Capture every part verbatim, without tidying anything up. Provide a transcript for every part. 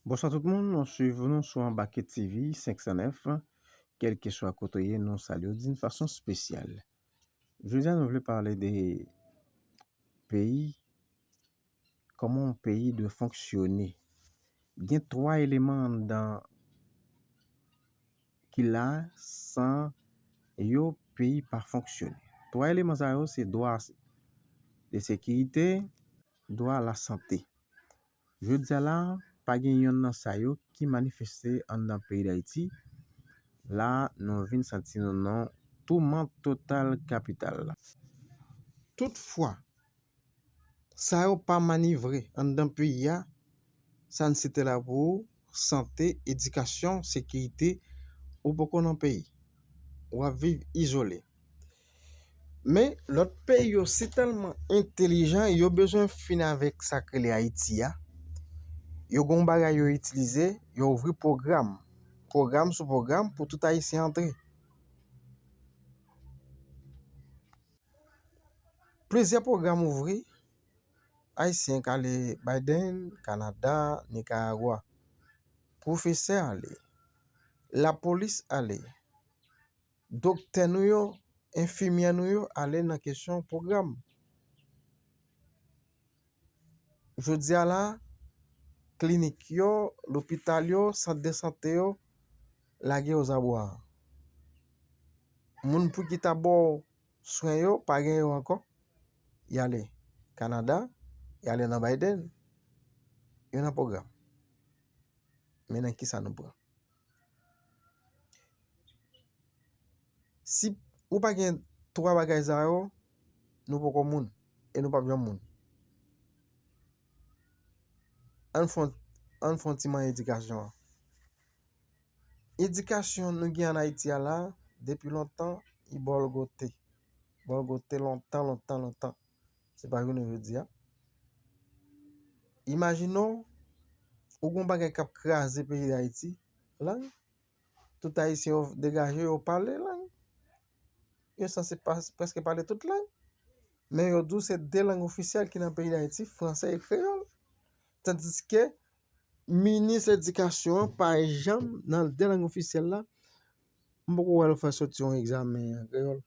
Bonswa tout moun, nou swiv nou sou Anbake T V senk san nèf. Kèlkeswa kote w ye, nou salye w d'une façon spéciale. Jodi a, nou vle pale de peyi, kòman yon peyi dwe fonksyone. Gen twa eleman anndan ki la, san yo, peyi pa fonksyone. Twa eleman sa yo, se dwa de sekirite, dwa lasante. Jodi a la, pa gen yonn nan sa yo ki manifeste anndan peyi Dayiti. La, nou vin santi nou nan touman total kapital la. Toutfwa, sa yo pa manivre anndan peyi a, sa n site la pou ou, sante, edikasyon, sekirite, ou poko nan peyi. W ap viv izole. Men, lòt peyi yo si tèlman entelijan, yo bezwen fin avèk sa k rele Ayiti a. Yo gen yon bagay yo itilize, yo ouvri pwogram. Pwogram sou pwogram pou tout Ayisyen antre. Plizyè pwogram ouvri, Ayisyen k ale Biden, Kanada, Nikaragwa. Pwofesè ale, lapolis ale, doktè nou yo, enfimyè nou yo ale nan kesyon pwogram. Jodi a la, klinik yo, lopital yo, sant de sante yo, lage yo zabwa. Moun pou ki ta ba w swen yo, pa gen yo ankò. Y ale Kanada, y ale nan Biden. Yo nan pwogram. Men nan kisa nou pran? Si ou pa gen twa bagay sa yo, nou poko moun e nou p ap janm moun. Ann fè, ann fè yon ti manyen edikasyon an. Edikasyon nou gen ann Ayiti a la, depi lontan, li bòlgote. Bòlgote lontan, lontan, lontan. Se pa jounen jodi a. Imajine w, ou gen yon bagay k ap kraze peyi Dayiti, lang. Tout Ayisyen yo degaje, yo pale lang. Yo sanse pa, prèske pale tout lang. Men yo di w se de lang ofisyèl ki nan peyi Dayiti, fransè e kreyòl. Tandiske minis edikasyon an pa janm nan de lang ofisyèl la, m poko wè l fè soti yon egzamen an kreyòl.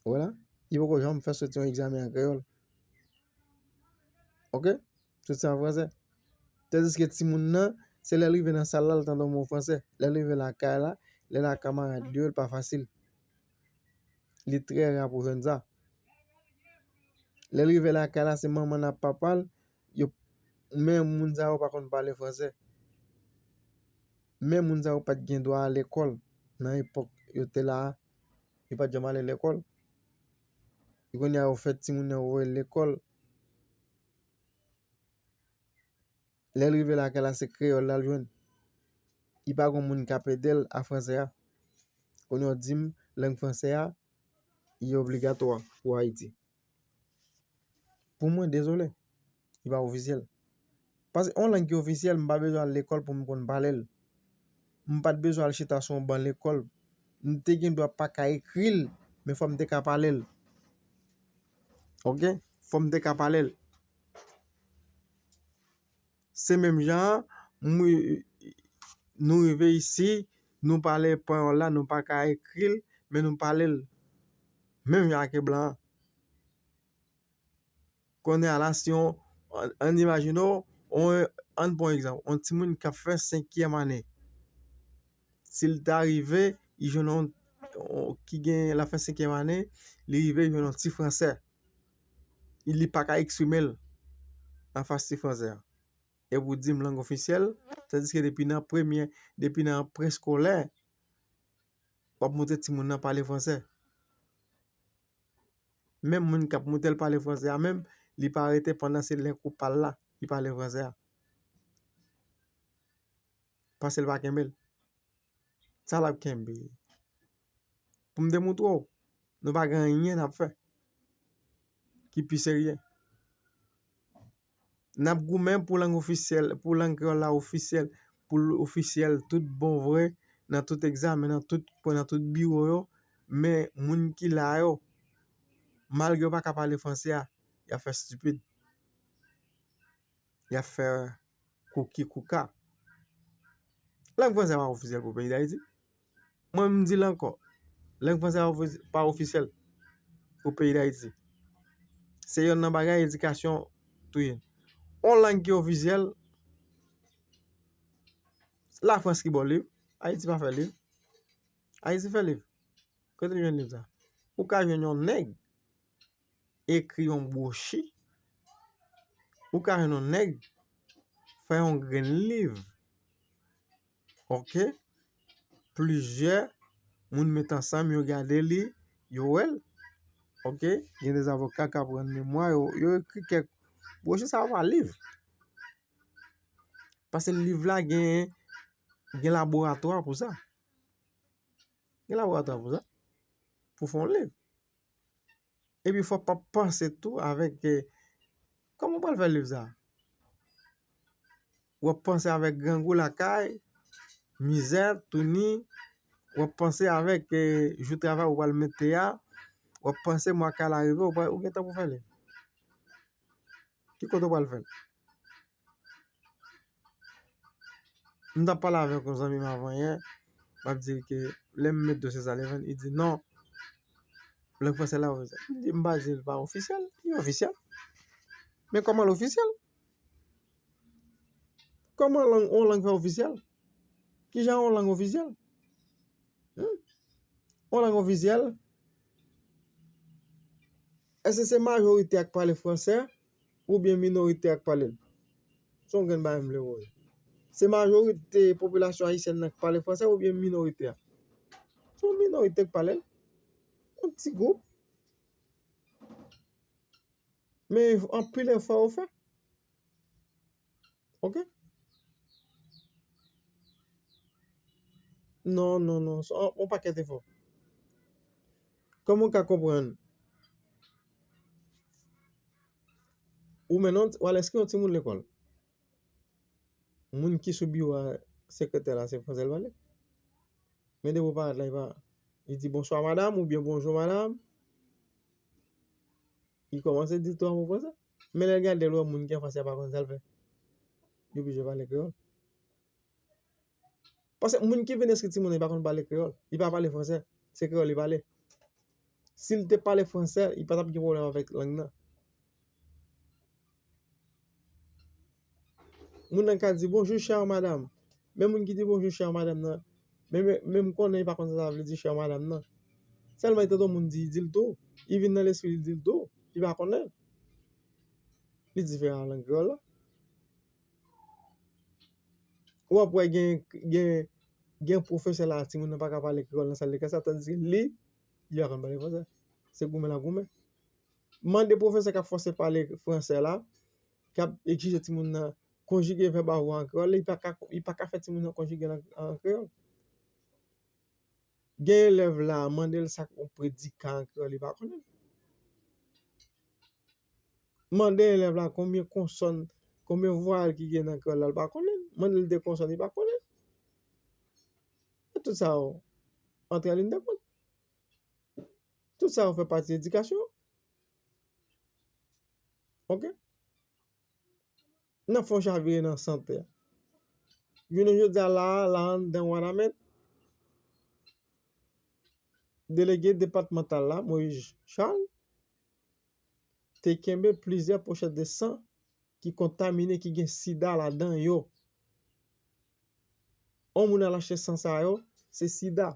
Wè la, li poko janm fè soti yon egzamen an kreyòl. Oke? Soti an fransè. Tandiske timoun nan, se lè l rive nan sal la, l tande yon mo fransè. Lè l rive lakay la, lè l ak kamarad li yo, l pa fasil. Li trè ra pou jwenn sa. Lè l rive lakay la, se manman l ak papa l, yo, men moun sa yo pa konn pale fransè. Men moun sa yo pa t gen dwa al lekòl nan epòk yo te la a. Yo pa t janm ale lekòl. E kounye a yo fè timoun yo voye l lekòl. Lè l rive lakay la, se kreyòl l al jwenn. Li pa gen moun k ap ede l a fransè a. Kounye a w di m lang fransè a, li obligatwa pou Ayiti. Pou mwen, dezole, li pa ofisyèl. Paske yon lang ki ofisyèl, m pa bezwen al lekòl pou m konn pale l. M pa t bezwen al chita sou yon ban lekòl. M te gen dwa pa ka ekri l, men fò m te ka pale l. Oke? Fò m te ka pale l. Se menm jan an, mwen, nou rive isi, nou pale panyòl la, nou pa ka ekri l, men nou pale l. Menm jan ak blan an. Kounye a la, si yon, ann, ann imajine w, on, ann pran egzanp, yon timoun k ap fè senkyèm ane. Si l ta rive, li jwenn yon, yon, ki gen, l ap fè senkyèm ane, li rive jwenn yon ti fransè. Li pa ka eksprime l anfas ti fransè a. Epi w di m lang ofisyèl, tandiske depi nan premyè, depi nan preskolè, w ap montre timoun nan pale fransè. Menm moun k ap montre l pale fransè a menm, li pa rete pandan se lè kou pa l la, li pale fransè a. Paske l pa kenbe l. Sa l ap kenbe? Pou m demoutre w, nou pa gen anyen n ap fè ki pi serye. N ap goumen pou lang ofisyèl, pou lang kreyòl la ofisyèl, pou l ofisyèl tout bon vre, nan tout egzamen, nan tout pwen, nan tout biwo yo, men moun ki la yo, malgre yo pa ka pale fransè a, y ap fè estipid. y ap fè kouki kouka. Lang fransè pa ofisyèl pou peyi Dayiti. Mwen, m di l ankò, lang fransè pa ofi-, pa ofisyèl pou peyi Dayiti. Se yonn nan bagay edikasyon tou ye. On lang ki ofisyèl, Lafrans ki ba w liv, Ayiti pa fè liv. Ayiti fè liv. Kote l jwenn liv sa? Ou ka jwenn yon nèg ekri yon bwochi, ou ka jwenn yon nèg fè yon grenn liv. Oke? Plizyè moun met ansanm, yo gade li, yo wè l. Oke? Gen de avoka k aprann memwa, yo, yo ekri kèk bwochi, sa pa liv. Paske liv la gen, gen laboratwa pou sa. Gen laboratwa pou sa. Pou fè yon liv. Epi fò w ap panse tou avèk, eh, kòman w pral fè liv sa? W ap panse avèk grangou lakay, mizè, touni, w ap panse avèk, eh, jou travay ou pral mete a, w ap panse mwa kay la rive, ou pral, ou gentan pou fè liv. Ki kote w pral fè l? M t ap pale avèk yon zanmi m avan yè, m ap di l ke lè m met dosye sa devan l, li di non, lang fransè la ofisyèl. M di, m pa di l pa ofisyèl, li ofisyèl. Men kòman l ofisyèl? Kòman lang, yon lang fè ofisyèl? Kijan yon lang ofisyèl? Hmm? Yon lang ofisyèl, èske se majorite a k pale fransè oubyen minorite a k pale l? Se yon grenn bagay m vle voye. Se majorite popilasyon ayisyèn nan k pale fransè oubyen minorite a? Se yon minorite k pale l. Yon ti gwoup. Men anpil efò yo fè. Oke? Non, non, non. Se yon, yon pakèt efò. Kòman w ka konprann? Ou mennen, w al enskri yon timoun lekòl. Moun ki sou biwo a, sekretè la, se fransè l pale. Men depi w parèt la, li pa, li di bonswa madam oubyen bonjou madam. Li kòmanse di twa mo fransè. Men lè l gade l wè moun ki anfas li a pa konn sa l fè. Li oblije pale kreyòl. Paske moun ki vin enskri timoun nan, li pa konn pale kreyòl. Li pa pale fransè. Se kreyòl li pale. Si l te pale fransè, li pa t ap gen pwoblèm avèk lang nan. Moun nan ka di, bonjou, chère madame. Men moun ki di, bonjou, chère madame nan, men, men, men m konnen li pa konn sa sa vle di, chère madame nan. Sèlman li tande yon moun di, li di l tou. Li vin nan lespri li, li di l tou. Li pa konnen. Li diferan a lang kreyòl la. W ap wè gen, gen, gen pwofesè la, timoun nan pa ka pale kreyòl nan sal de klas la, tandiske li, li pa konn pale fransè. Se goumen l ap goumen. Mande pwofesè k ap fòse pale fransè la, k ap egzije timoun nan konjige vèb a vwa an kreyòl, li pa ka, li pa ka fè timoun nan konjige l an, an kreyòl. Gen elèv la, mande l sa k yon predika an kreyòl, li pa konnen. Mande elèv la konbyen konsòn, konbyen vwayèl ki gen nan kreyòl la, li pa konnen. Mande l de konsòn, li pa konnen. E tout sa yo antre an liy de kont. Tout sa yo fè pati edikasyon. Oke? N ap fè yon chavire nan sante a. Jounen jodi a la a, la anndan Wanament, delege depatmantal la, Moïse Charles, te kenbe plizyè pochèt de san ki kontamine, ki gen sida ladan yo. On moun al achte san sa yo, se sida.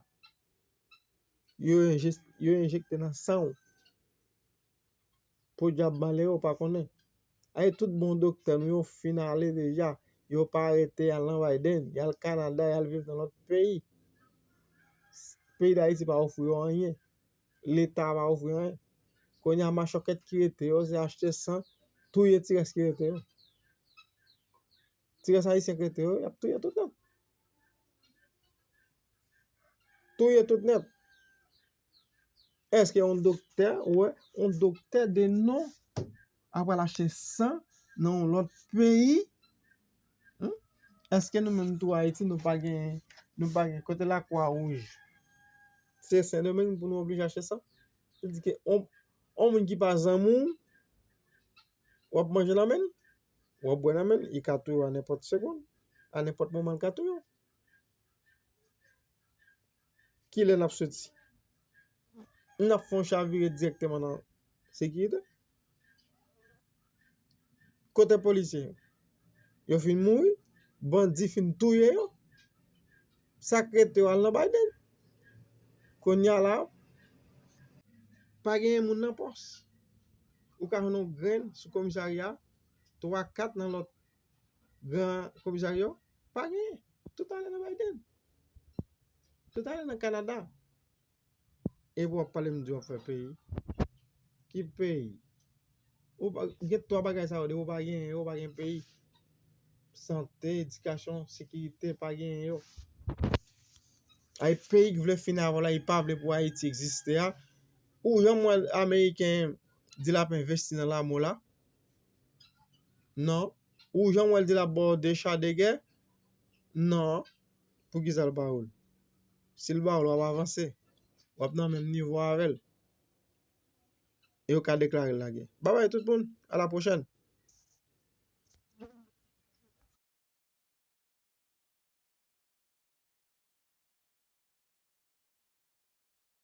Yo enje-, yo enjekte nan san w. Podyab malere, w pa konnen. Ay, tout bon doktè nou yo fin ale deja. Yo pa rete, y al nan Biden, y al Kanada, y al viv nan lòt peyi. Peyi Dayiti pa ofri yo anyen. Leta pa ofri anyen. Kounye a, machòkèt ki rete yo, se achte san, touye ti rès ki rete yo. Ti rès ayisyen k rete yo, y ap touye tout nèt. Touye tout nèt. Èske yon doktè, ou wè, yon doktè de non ap al achte san nan yon lòt peyi? Hmm? Èske nou menm tou Ayiti, nou pa gen, nou pa gen, kote Lakwa Wouj? Se Sendomeng pou nou oblije achte san? Se di ke on, on moun ki pa zanmi w, w ap manje nan men l? W ap bwè nan men l, li ka touye w a nenpòt segonn, a nenpòt moman l ka touye w. Kilè n ap soti? N ap fè yon chavire dirèkteman nan sekirite. Kote polisye yo? Yo fin mouri, bandi fin touye yo. Sa k rete yo al nan Biden. Kounye a la, pa genyen moun nan pòs. Ou ka jwenn yon grenn sou komisarya, twa, kat nan lòt gran komisarya, pa genyen. Tout ale nan Biden. Tout ale nan Kanada. Epi w ap pale m di w ap fè peyi. Ki peyi? Ou pa, gen twa bagay sa yo, depi w pa genyen yo, w pa gen peyi. Sante, edikasyon, sekirite, pa genyen yo. Ay, peyi ki vle fini avè w la, li pa vle pou Ayiti egziste a. Ou janm wè Ameriken di l ap envesti nan lame w la? Non. Ou janm wè l di l ap ba w de cha de gè? Non. Poukisa l ba w l? Si l ba w l, w ap avanse. W ap nan menm nivo avè l. E yo ka deklare l lagè. Babay tout moun, a la pwochèn.